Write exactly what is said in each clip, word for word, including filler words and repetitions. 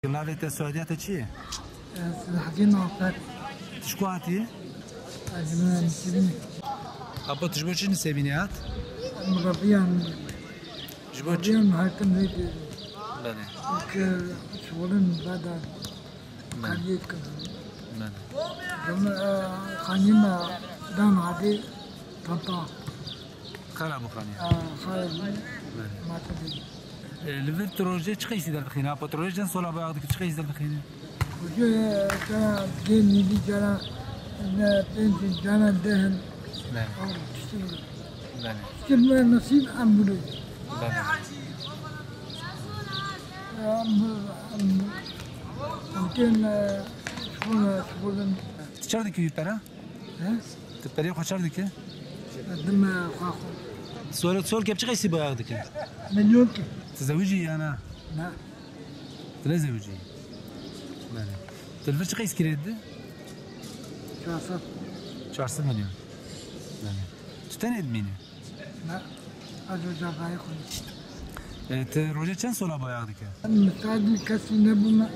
Navê te, soyadiya te çi ye? Ez Selahattin Afer. Tu ji ku hatî? Ez ji Nisêbînê. Apo, tu ji bo çi Nisêbînê hat? Em reviyan, Ji bo çi? Reviyan hakim vê dê. Belê. Ki şolin beda Belê. Kariyê dikim. Belê. Em, e, xanî me dan hadê tanta. Xera bixanî. A, xera bixanî. Belê. Ma te dê. E, li vir tu rojê çi qeysî derdixîne? Apo, tu rojê çend sola bayaq dikî, çi qeysî derdixîne? Rojê, e, cara dê nîvî, cara ne pênc, cara deh in. Belê. Aw, tiştî wilo. Belê. Tiştî me nesîb em wilo. Belê. Em, em, em tên, e, şixul, şixulin. Tu çer dikî wî pere? He? Tu perê xwe çer dike? Dim xwe xwe. Sol, sol ke bi çi qeysî bayaq dike? Milyon ke. Tu zewicî ya na? Na. Tu ne zewicî? Belê. Tu li vir çi qeys kirê dide? Çar sed. Çar sed milyon. Belê. Tu tenê dimînî? Na. Ez û cavayê xwe diştim. E, tu rojê çend sola bayaq dike? Em misadî kesî nebûme.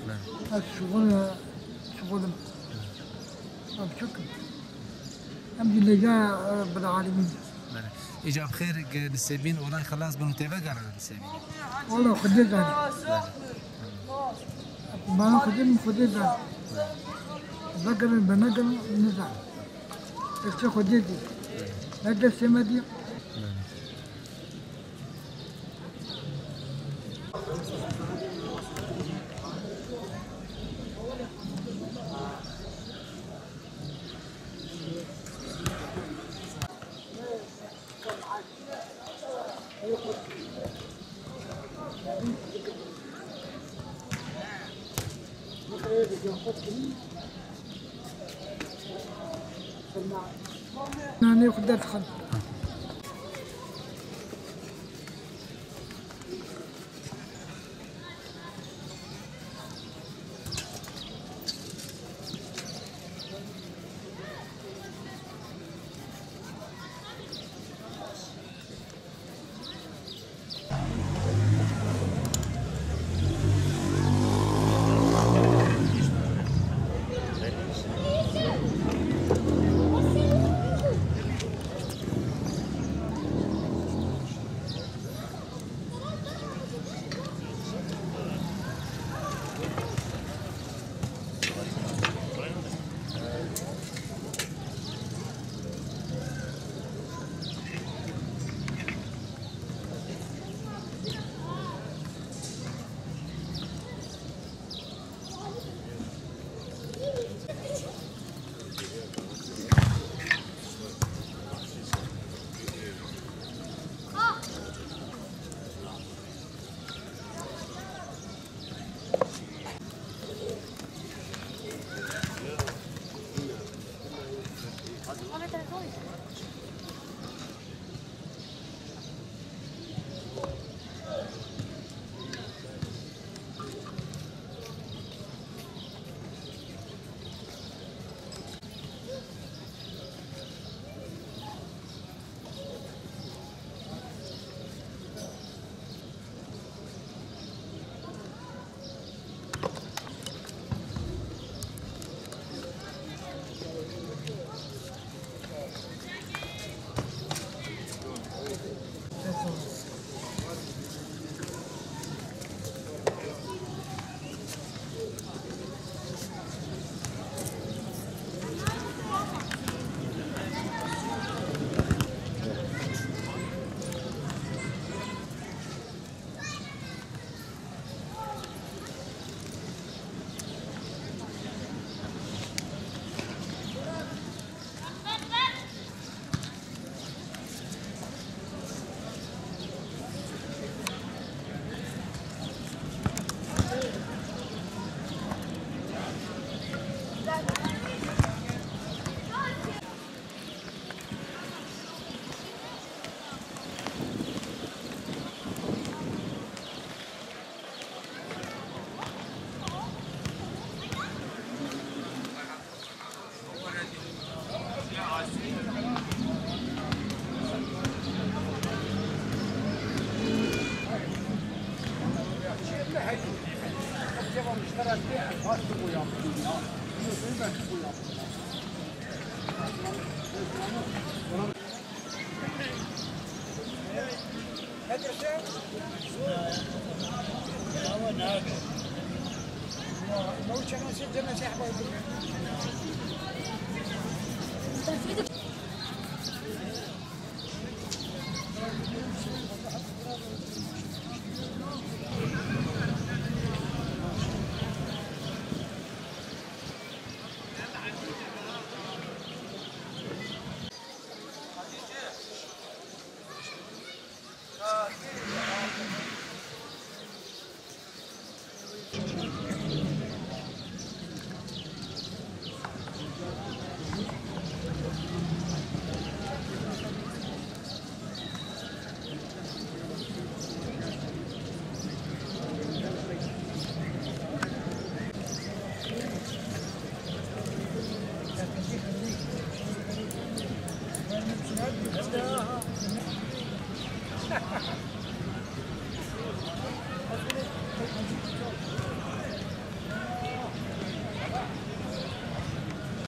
Belê. Ez şixul, şixulim. Em biçûk in. Em jî lêja, e, bil alimîn. Belê. Îca bi xêr, ge Nisêbîn olay xelas bin û tê vegerine Nisêbîn. Wala Xwedê zane. Belê. Bana Xwedê min Xwedê zane. Vegerin, venegerin, nizane. Destê Xwedê dî. Ne destê me dî. Belê. Nanê xwe derdixin.